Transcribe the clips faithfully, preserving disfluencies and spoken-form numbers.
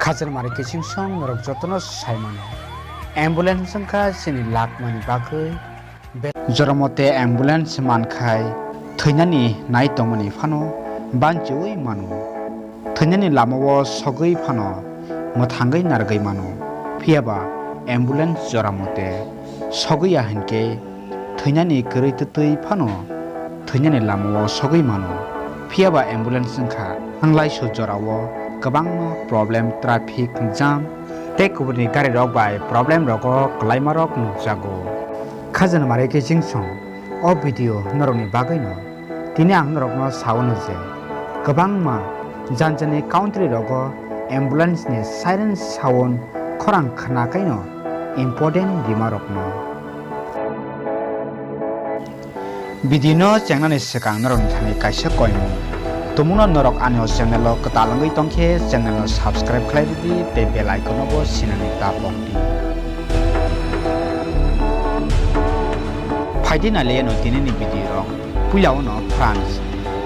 Khajani mari kiching song norok jotono sai mano. Ambulance wngkha chini lakmani bagwi. Be-, jora mote ambulance mankhai thwinani nai tongmani phano banchiui mano. Thwinani lamao sogwi phano mwthangwi narwgwi mano. Phiyaba ambulance jora mote sogwi ya hinkhe thwinani kwrwi twtwi phano thwinani lamao sogwi mano. Phiyaba ambulance wngkha thanglaisuk jorao kwbangma problem, traffic jam tei kubuni garirok bai problem rogo kwlaimarok nukjago. Khajana mare khe jingsong o video norokni bagwino. Tini ang norokno saono je kwbangma janjani country rogo ambulance ni siren sound khorang khna kaino important bimarokno. Video no chengnani swkang norokni thani kaisa koimung. Tumungno norok ani o channel o kwtal wngwi tongkhe channel no subscribe khlai rwdi tei bell icon no bo sinani ta pokdi. Phaidi naliano tinini video rok. Puila uno France.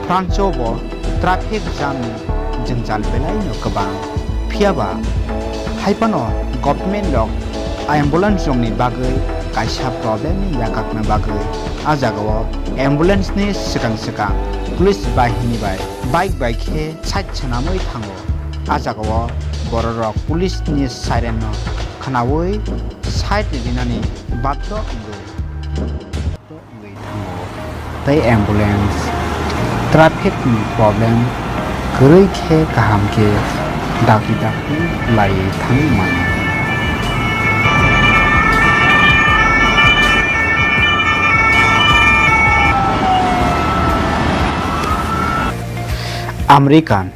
France o bo traffic jam ni jwngjal belai no kwbang. Phiyaba hai phano government rok ambulance rok ni bagwi kaisa problem ni yakakna bagwi a jaga o ambulance ni swkang swkang police bahini bai bike bai khe side swnamwi thango. A jaga o borok rok police ni siren no khnaui side rinani baddo wngwi. Tei ambulance, traffic ni problem kwrwi khe kaham khe dakti dakti laiwi thangwi mano. American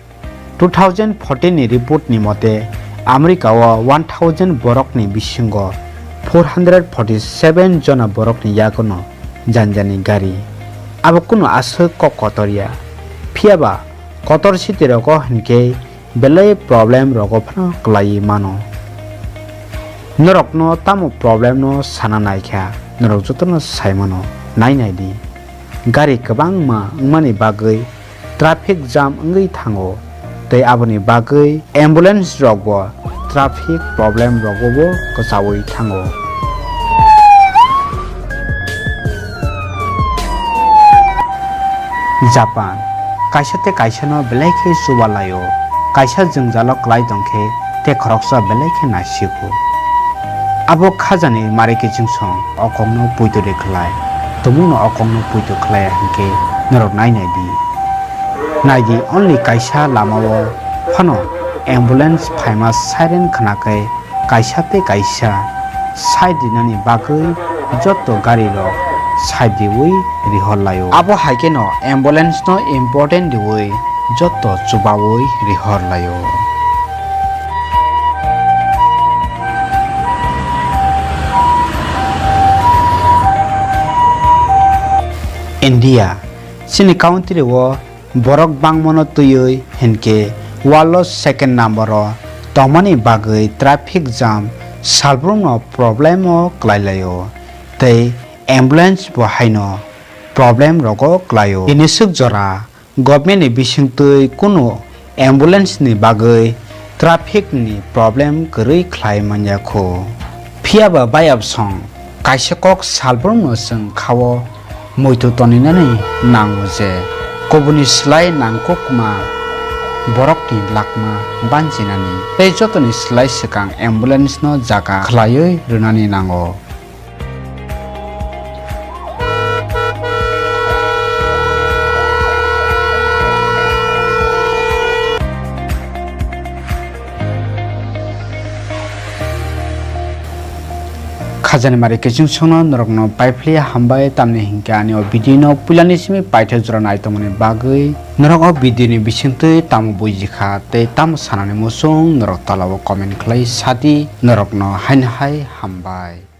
Two thousand fourteen ni report ni mote, America o one thousand borok ni bisingo four hundred forty seven jona borok ni yagono janjani gari. Abo kunu aswk kok kotor ya. Phiyaba kotor city rogo hinkhe belai problem rogo phano kwlaiwi mano. Norokno tamo problem no sana naikha, norok jotono sai mano, nai nai di. Gari kwbangma wngmani bagwi traffic jam wngwi thango, tei aboni bagwi ambulance rokbo traffic problem rogobo kwchaui thango. Japan, kaisa tei kaisano belai khe chuba laio, kaisa jwngjalo kwlai tongkhe tei khoroksa belai khe naisigo. Abo khajani mari kichingsong o kokno puitu de khlai, tumungno o kokno puitu khlai ya hinkhe norok nai nai di. Nai di, only kaisa lamao phano ambulance phaima siren khna khe kaisa tei kaisa side rinani bagwi joto gari rok side riwi rihor laio. Abo hai kheno ambulance no important riwi joto chubaui rihor laio. India, chini country o borok bangmano twiwi hinkhe world o second number o tongmani bagwi traffic jam salbrumno problem o kwlai laio tei ambulance bo haino problem rogo kwlaio. Bini swk jora government ni bisingtwi kunu ambulance ni bagwi traffic ni problem kwrwi khlai manya kho. Phiyaba bayapsong kaisa kok salbrumno chwng khao muitu toninani nango je kubuni slai nangkukma borokni lakma banjinani tei jotoni slai swkang ambulance no jaga khlaiwi rwnani nango. Khajani mari kiching songno norokno paipli hambai, tamni hinkhe ani o video no puilani simi paithak jora nai tongmani bagwi norok o video ni bisingtwi tamo bujikha tei tamo sanani muchung norok tola o comment khlai sadi, norokno haino hai hambai.